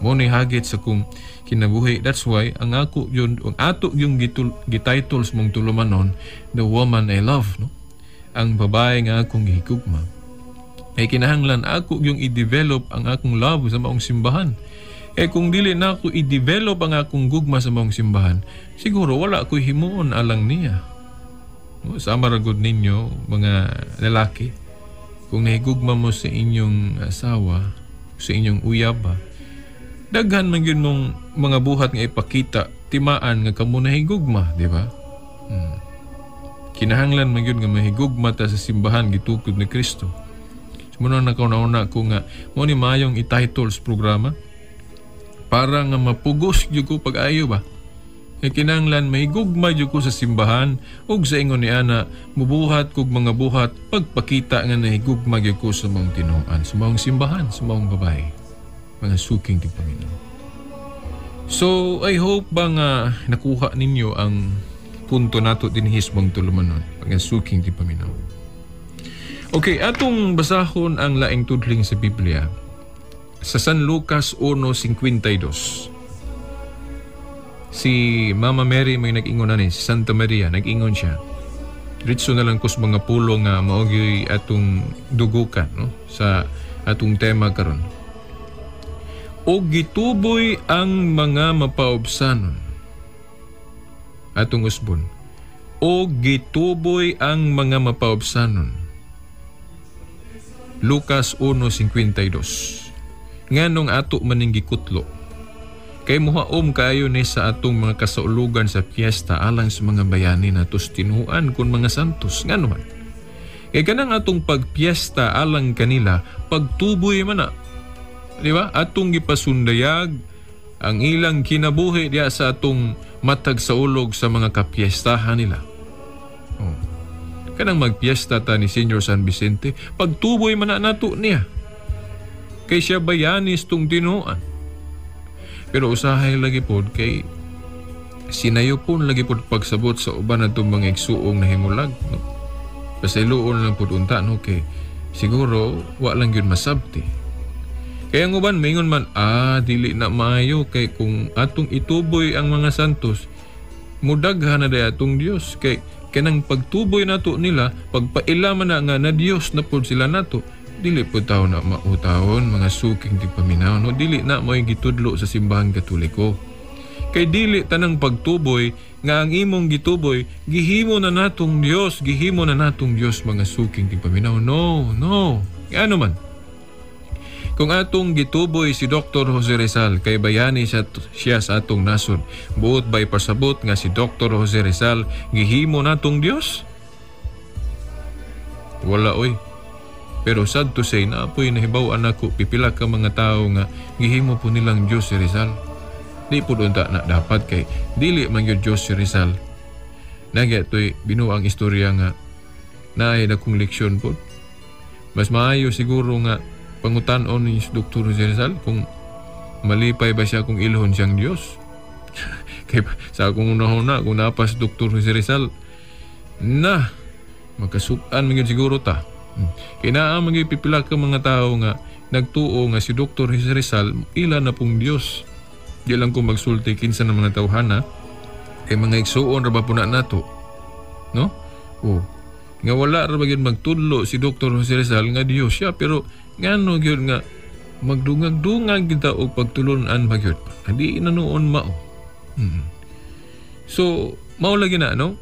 S5: Mo ni hagit sa kong kinabuhi. That's why ang ako yun, ang ato yung gititles mong tulumanon, The Woman I Love, no? Ang babae nga akong gihigugma. Ay kinahanglan ako yung i-develop ang akong love sa maong simbahan. Kung dili na ako i-develop ang akong gugma sa maong simbahan, siguro wala ako'y himuon alang niya. No, sama ra gud ninyo mga lalaki, kung nahigugma mo sa inyong asawa, sa inyong uyab, daghan man gyud mong mga buhat nga ipakita, timaan nga kamo nahigugma, di ba? Kinahanglan man gyud nga mahigugma ta sa simbahan gitukod ni Kristo. So, muna nakauna-una ko nga mo ni maayong i-title sa programa para nga mapugos gyud ko pag-ayo ba. Kay kinahanglan mahigugma gyud ko sa simbahan ug sa ingon ni ana mubuhat kog mga buhat pagpakita nga nahigugma gyud ko sa maong tinuan, sa maong simbahan, sa maong babae, mga suking tigpaminaw. So I hope ba nga nakuha ninyo ang punto nato dinhi sa maong tulumanon, mga suking tigpaminaw. Okay, atong basahon ang laing tudling sa Biblia sa San Lucas 1:52. Si Mama Mary may nag-ingon na ni, si Santa Maria, nag-ingon siya. Diretso na lang ko sa mga pulo nga mao gyud atong dugukan, no, sa atong tema karon. O gituboy ang mga mapaubsanon. Atong usbon. O gituboy ang mga mapaubsanon. Lucas 1:52. Nganong ato maning gikutlo? Kay muhaom kayo ni sa atong mga kasaulugan sa piyesta alang sa mga bayani natos tinuan kun mga santos. Ngano man? Kay kanang atong pagpiesta alang kanila, pagtuboy man na. Di ba? Atong gipasundayag ang ilang kinabuhi diya sa atong matag sa ulog sa mga kapiestahan nila. Oh. Kanang magpiesta ta ni Senior San Vicente, pagtuboy man na nato niya. Kay siya bayanis tung tinuan. Pero usahay lagi pod kay sinayopon lagi pod pagsabot sa uban natong mga igsuong nahimulag, no? Pasayloon lang pod unta, no, kay siguro wa lang gyud masabti. Kaya ang uban maingon man, dili na maayo kay kung atong ituboy ang mga santos, mudaghan na day atong Dios kay kanang pagtuboy nato nila, pagpaila man na nga na Dios na pod sila nato. Dili po tao na mautawon, mga suking tigpaminaw, no? Dili na mo'y gitudlo sa simbahang Katoliko. Kay dili tanang pagtuboy nga ang imong gituboy, gihimo na natong Dios, gihimo na natong Dios, mga suking tigpaminaw. No, no. Ano man? Kung atong gituboy si Dr. Jose Rizal, kay bayani siya sa atong nasod, buot ba'y pasabot nga si Dr. Jose Rizal gihimo natong Dios? Wala oy. Pero sad to say, naapoy nahibaw-an ako pipila ka mga tao nga gihimo po nilang Dios si Rizal. Di po unta na dapat kay dili man gyud Dios si Rizal. Nagya to'y binuang istorya nga naay dakong leksyon po. Mas maayo siguro nga pangutan-on ni Dr. Jose Rizal kung malipay ba siya kung ilhon siyang Dios. Kay sa akong unahon na kung napas Dr. Jose Rizal na makasukan man gyud siguro ta. Kaya naa man gyud pipila ka mga tao nga nagtuo nga si Dr. Jose Rizal ila na pong Dios. Di lang ko magsulti kinsa ng mga tawhana kay mga igsuon ra ba puna nato, no? Oh, nga wala ra ba gyud magtudlo si Dr. Jose Rizal nga Dios siya, pero ngano gyud nga magdungag-dungag kita og pagtulon-an ba gyud. Hindi na noon mao. So mao lagi na, no?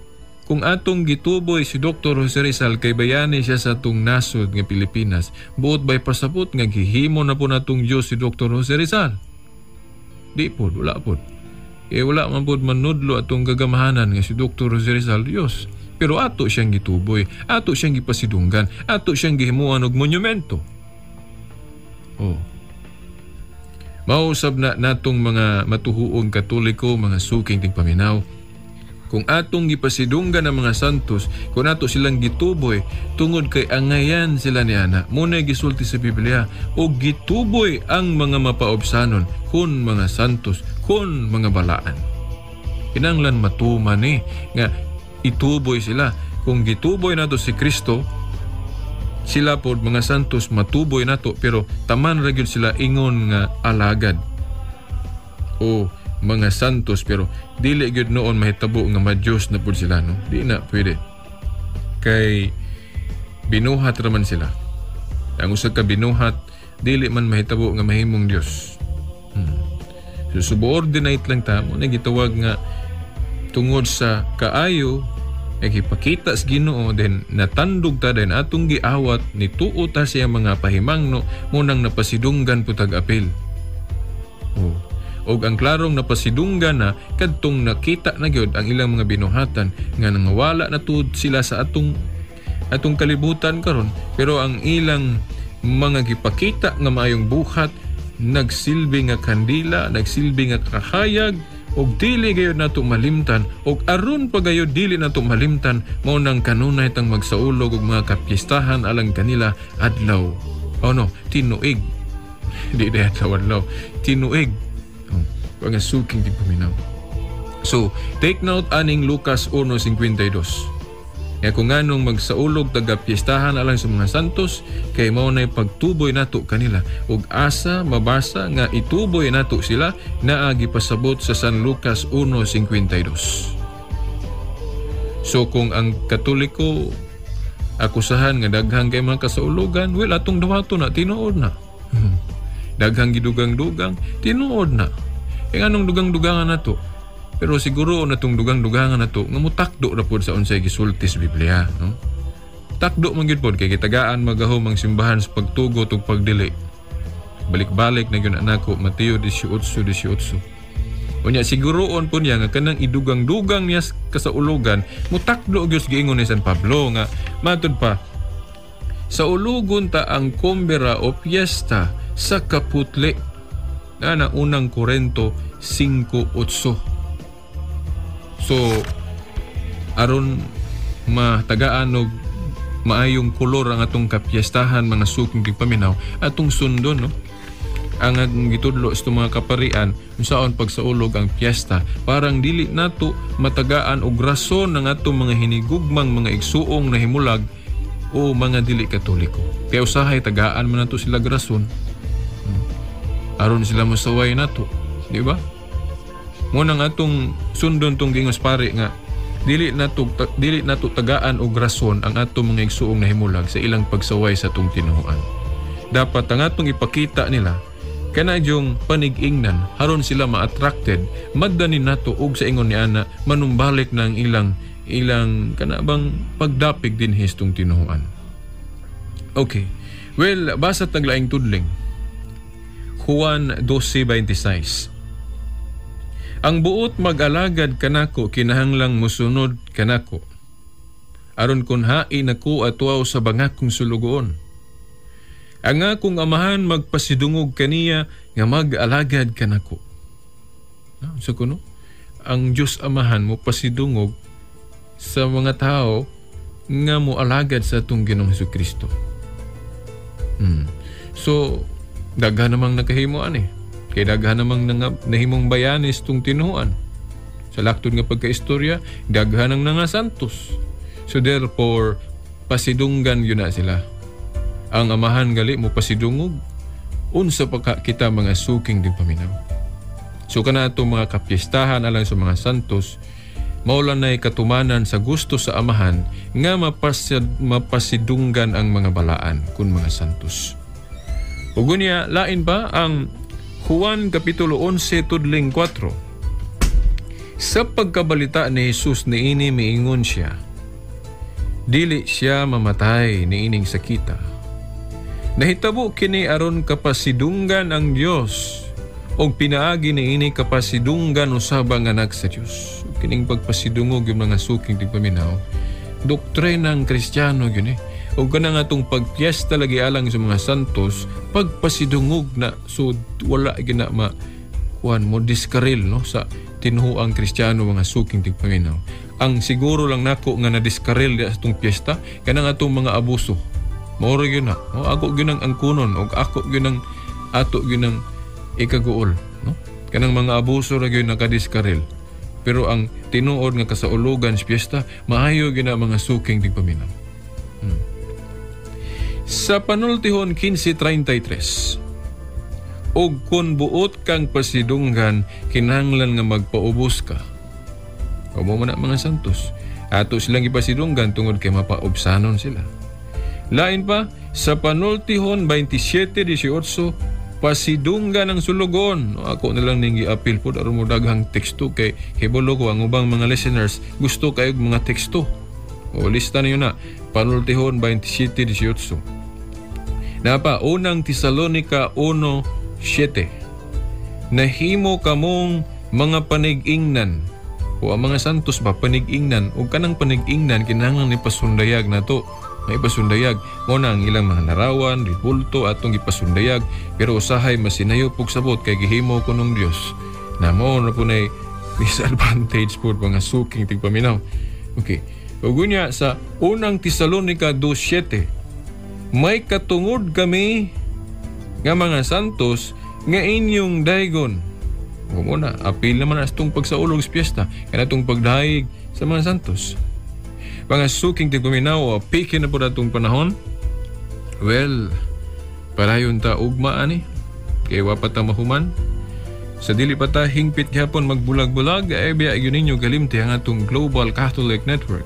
S5: Kung atong gituboy si Dr. Jose Rizal kay bayani siya sa atong nasod nga Pilipinas, buot bay pasabot nga gihimo na po natong Dios si Dr. Jose Rizal? Di po, wala po. Eh wala man po manudlo atong gagamahanan nga si Dr. Jose Rizal Dios. Pero ato siyang gituboy, ato siyang gipasidunggan, ato siyang gihimuan og monumento. Oh. Mausab na natong mga matuhuong Katoliko, mga suking tigpaminaw. Kung atong gipasidunggan ang mga santos, kung ato silang gituboy, tungod kay angayan sila ni ana, muna'y gisulti sa Biblia, o gituboy ang mga mapaobsanon, kun mga santos, kun mga balaan. Kinanglan matuman ni nga ituboy sila. Kung gituboy nato si Kristo, sila pod mga santos matuboy nato, pero taman ra gyud sila ingon nga alagad o mga santos, pero dili gyud noon mahitabo nga ma-Diyos na pud sila, no? Di na pwede. Kay binuhat ra man sila. Ang usa ka binuhat dili man mahitabo nga mahimong Dios. So subordinate lang ta mo na gitawag nga tungod sa kaayo nagipakita sa Ginoo, then natandog ta, then atong giawat nituo ta siya mga pahimangno, munang napasidunggan pud tag apil. Oh. Og ang klarong napasidunggan na kadtong nakita na gyud ang ilang mga binuhatan nga nangawala na tuod sila sa atong atong kalibutan karon, pero ang ilang mga gipakita nga maayong buhat nagsilbi nga kandila, nagsilbi nga kahayag, og dili gayud nato malimtan, og aron pa gayud dili nato malimtan, mao nang kanunay tang magsaulog og mga kapiestahan alang kanila adlaw. Oh no, tinuig. Di di adlaw adlaw, tinuig. Oh, mga suking tigpaminaw. So, take note aning Lucas 1:52. Nga kung nganong magsaulog taga piyestahan alang sa mga santos, kay mao nay pagtuboy nato kanila ug asa mabasa nga ituboy nato sila, naa gipasabot sa San Lucas 1:52. So kung ang Katoliko akusahan nga daghang kay mga kasaulugan, well, atong dawato na, tinuod na. Daghang gidugang-dugang, tinuod na. Kaya nganong dugang-dugangan nato? Pero siguro na itong dugang-dugangan na to, nga mutakdo ra pod sa unsay gisulti sa Biblia, no? Takdo man gyud pod kay gitagaan magahom ang simbahan sa pagtugot ug pagdili. Balik-balik na gyud nako Mateo 18:18. Unya siguroon po niya nga kanang idugang-dugang niya kasaulugan, mutakdo gyud giingon ni San Pablo nga matud pa sa ulugon ta ang kumbera o piyesta sa kaputli na na unang Korento 5:8. So aron matagaan og maayong kolor ang atong kapiestahan, mga suking tigpaminaw, atong sundon, no, ang gitudlo sa mga kaparian unsaon pagsaulog ang piyesta, parang dili nato matagaan og rason ang atong mga hinigugmang mga igsuong nahimulag o mga dili Katoliko. Kaya usahay tagaan man nato sila rason aron sila mosaway nato, di ba? Mo nang atong sundon tong gingos pare nga dili nato tagaan og rason ang atong mga igsuong nahimulag sa ilang pagsaway sa atong tinuohan. Dapat ang atong ipakita nila kana yung panig-ingnan haron sila ma-attracted, madani nato og sa ingon ni ana manumbalik ng ilang ilang kana bang pagdapig din histong tinuohan. Okay. Well, basa taglaing tudling. Juan 12:26. Ang buot mag-alagad kanako kinahanglang musunod kanako. Aron kun hain ako atuaw sa bangakong sulugoon. Ang akong amahan magpasidungog kaniya nga mag-alagad kanako. No, so kuno, ang Diyos Amahan mo pasidungog sa mga tao nga mo alagad sa atong Ginoong Hesukristo. So daghan namang nakahimuan eh. Kay daghan namang nahimong bayanis tung tinuan. Sa laktod nga pagkaistorya, daghan ang nga santos. So therefore, pasidunggan yun na sila. Ang amahan gali mo pasidungog, unsa pa ka kita mga suking din paminaw. So kana atong mga kapiestahan alang sa mga santos, maulan na'y katumanan sa gusto sa amahan nga mapasidunggan ang mga balaan kun mga santos. Ug unya, lain pa ang Juan Kapitulo 11, tudling 4. Sa pagkabalita ni Jesus niini miingon siya, dili siya mamatay niining sakita. Nahitabo kini aron kapasidunggan ang Dios og pinaagi niini kapasidunggan usab ang anak sa Dios. Kining pagpasidungog yung mga suking tigpaminaw, doktrina ng Kristiyano yun eh. O kanang atong pagpiyesta lagi alang sa mga santos, pagpasidungog na, so wala gina ma kuan mo diskaril, no, sa tinuoang Kristiyano mga suking tigpaminaw. Ang siguro lang nako nga nadiskaril sa atong piyesta kanang atong mga abuso. Mao ra gyud na. O, ako gyud ang angkunon og ako gyud ang ato gyud ang ikaguol, no? Kanang mga abuso ra gyud nakadiskaril. Pero ang tinuod nga kasaulugan sa piyesta, maayo gyud na mga suking tigpaminaw. Sa Panultihon 15:33, og kun buot kang pasidunggan, kinahanglan nga magpaubos ka. O mo na mga santos, ato silang ipasidunggan tungod kay mapaubsanon sila. Lain pa, sa Panultihon 27:18, pasidunggan ang sulugon. O, ako na lang ning giapil pod aron mo daghang teksto kay hibalo ko ang ubang mga listeners gusto kayog mga teksto. O lista niyo na Panultihon 27:18. Napa unang Tesalonika 1:7. Nahimo kamong mga panig-ingnan. O ang mga santos ba panig-ingnan, o kanang panig-ingnan kinahanglan ipasundayag nato. May ipasundayag mo na ang ilang mga larawan, ribulto atong ipasundayag, pero usahay masinayop og sabot kay gihimo kunong Dios. Na mo na po nay disadvantage po mga suking tigpaminaw. Okay. Ug unya sa unang Tesalonica 2:7, may katungod kami nga mga santos nga inyong daygon. O muna, apil naman na itong pagsaulog sa piyesta, kanatong pagdayeg sa mga santos. Mga suking tigpaminaw, pikin na po atong panahon. Well, parayon ta ugma ani, kay wa pa ta mahuman. Sa dili pa ta hingpit gihapon magbulag-bulag, ay biya yun ninyo galimti ang atong Global Catholic Network,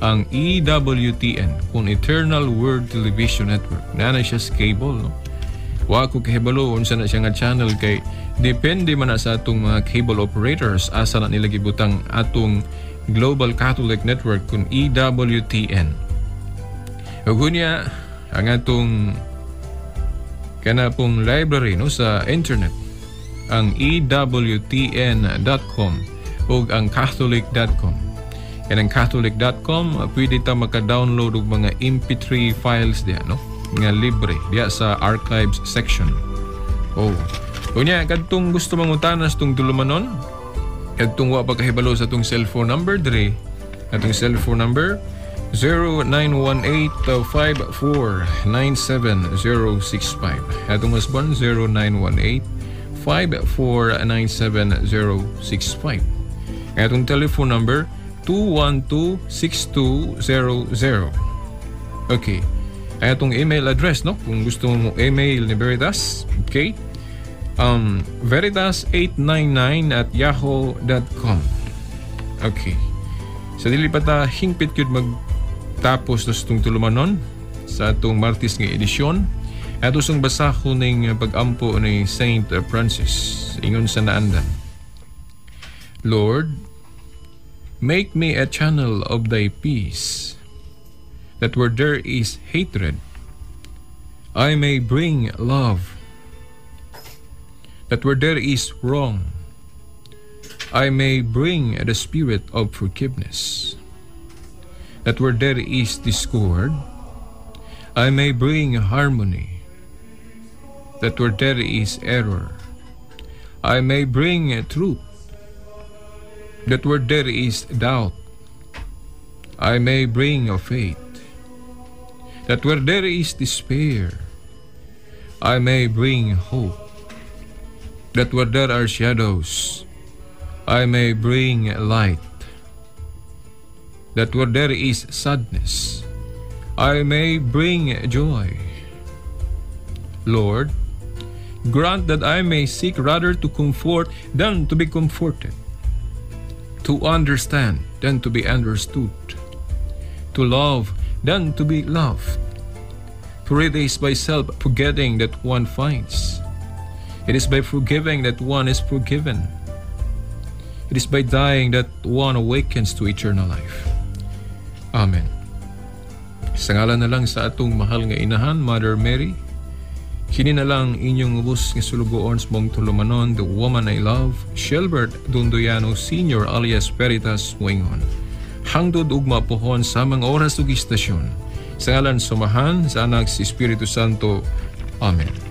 S5: ang EWTN, kung Eternal Word Television Network. Naa na siya sa cable, no? Wa ko kahibalo unsa na siya nga channel kay depende man na sa atong mga cable operators asa na nila gibutang atong Global Catholic Network kung EWTN. Ug unya ang atong kana pong library, no, sa internet, ang EWTN.com ug ang catholic.com. Kanang catholic.com, pwede ta maka-download og mga MP3 files diya, no, nga libre diya sa archives section. Oh. Unya kadtong gusto mangutana sa tong tulumanon, kadtong wa pa kahibalo sa atong cellphone number diri, atong cellphone number 0918-5497065. Atong husband, 0918-5497065. Atong telephone number 212-6200. Okay. Atong email address, no? Kung gusto mo email ni Veritas, okay? veritas899@yahoo.com. Okay. Sa dili pa ta hingpit gyud magtapos sa itong tulumanon sa atong Martes nga edisyon, ato sang basahon ning pag-ampo ni Saint Francis. Ingon sa naandan: "Lord, make me a channel of thy peace, that where there is hatred, I may bring love, that where there is wrong, I may bring the spirit of forgiveness, that where there is discord, I may bring harmony, that where there is error, I may bring truth, that where there is doubt, I may bring a faith, that where there is despair, I may bring hope, that where there are shadows, I may bring light, that where there is sadness, I may bring joy. Lord, grant that I may seek rather to comfort than to be comforted, to understand than to be understood, to love than to be loved. For it is by self-forgetting that one finds. It is by forgiving that one is forgiven. It is by dying that one awakens to eternal life." Amen. Sa ngalan na lang sa atong mahal nga inahan, Mother Mary, kini na lang inyong ubos nga sulugoon sa mong tulumanon, the woman I love, Shelbert Dondoyano Sr. alias Veritas Moingon. Hangtod ugma pohon sa mga oras ug istasyon. Sa ngalan sa Amahan, sa Anak, sa Espiritu Santo. Amen.